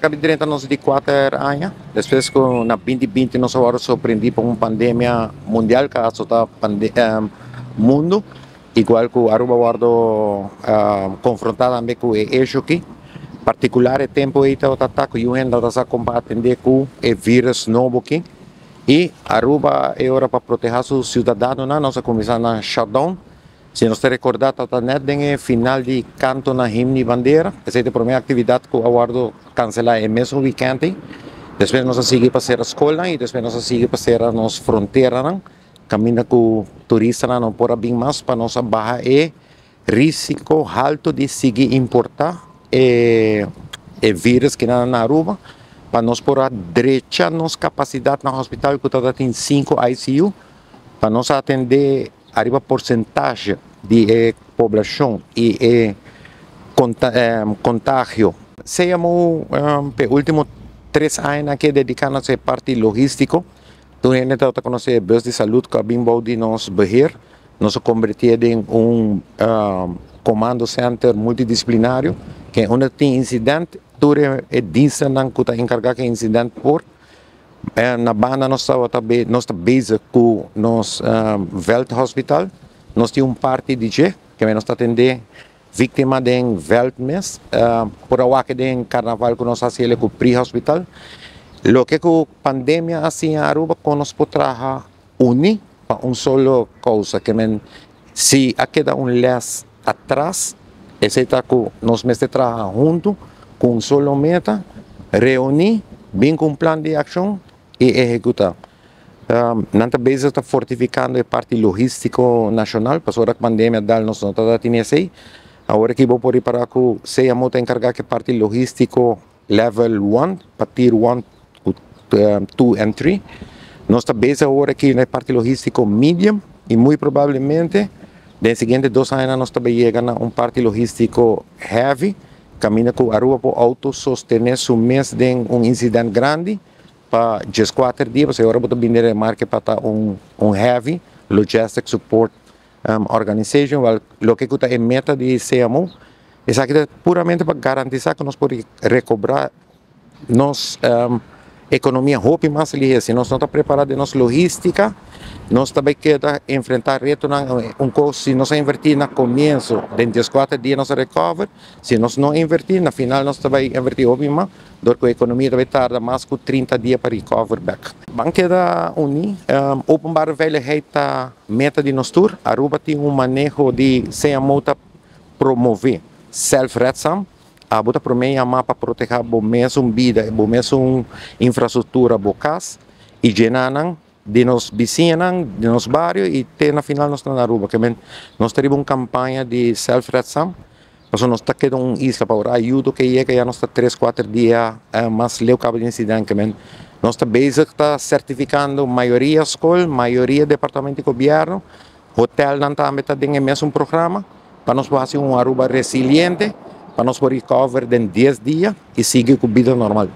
a drenta nos di 4 aña. Despues ku na 2020 nos a wòrdu sorprendí pa un pandemia mundial ku a asotá mundu. Igual ku Aruba a wòrdu konfrontá tambe ku e issue aki. Partikular e tempu ei tabata ku UN tabata sa atendé ku e virus nobo aki. I Aruba e ora pa protehá su siudadanonan, nos a kuminsá na shutdown. Si nos ta rekordá, tabata net den final di kanto na himno i bandera. Esei ta e promé aktividat ku a wòrdu kanselá e mesun weekend. Despues nos a sigui pa sera skol i despues nos a sigui pa sera nos fronteranan. Kaminda ku turistanan no por a bin mas pa nos baha e rísiko haltu di sigui importá e virus ku na Aruba, pa nos por drecha nos kapasidat na hospital, ku tin 5 ICU, pa nos atendé ariba porsentahe di poblashon i e kontagio. CMO, e último 3 aña ku dediká na e parti logístiko. Tur hende ta konosé bus di salú ku a bin di nos beheer. Nos a konvertí den un commando center multidisiplinario, ku unda tin insidente, tur e dienstnan ku ta enkargá ku insidente por. Na banda nos ta bezig ku nos veldhospital. Nos tin un parti di dje, ku nos ta atendé víktima den veld mes, por awor den karnaval ku nos a hasi ku pre-hospital. Loke ku pandemia a siña Aruba, ku nos por traha uní pa un solo kos, ke men si a keda un les atras, esei ta ku nos mester traha huntu ku un solo meta, reuní, bin ku un plan di akshon i ehekutá. Nan ta bezig ta fortifikando e parti logístiko nashonal, pasobra e pandemia dal nos no tabatin esei. Awor aki bo por ripará ku CMO ta enkargá ku e parti logístiko level 1, pa tier 1, 2 and 3. Nos ta bezig awor aki na e parti logístiko medium i muy probablemente den siguiente 2 aña nos tambe yega na un parti logístiko heavy, kaminda ku Aruba por outo-sostené su mes den un insidente grandi pa 14 dia, pasobra awor bo bin remarke pa un heavy logistic support organization, well, loke ta e meta di CMO, esaki ta puramente pa garantisá ku nos por rekobrá nos ekonomia hopi mas lihé. Si nos no ta prepará den nos logístika, nos tambe keda enfrentá reto un kos. Si nos invertí na komienso, den 4 dia nos recover. Si nos no invertí, na final nos tambe invertí hopi mas, dor ku e ekonomia tambe tarda mas ku 30 dia pa recover back. Ban keda uní, openbare veiligheid ta meta di nos tur. Aruba tin un maneho di CMO ta promové zelfredzaam. Abo ta promé yamá pa protehá bo mes bida, bo mes infrastruktura, bo kas i djenanan di nos bisiñanan, di nos bario i te na final nos na Aruba. Ke men nos tin un kampaña di zelfredzaam. Pasobra nos ta keda un isla pa ayudo ku yega ya nos ta 3, 4 dia mas leu kaba di insidente. Ke men nos ta bezig ta sertifikando mayoria skol, mayoria departamento di gobièrnu, hotelnan tambe ta den e mesun programa, pa nos hasi un Aruba resiliente, pa nos por recover den 10 dia i sigui ku bida normal.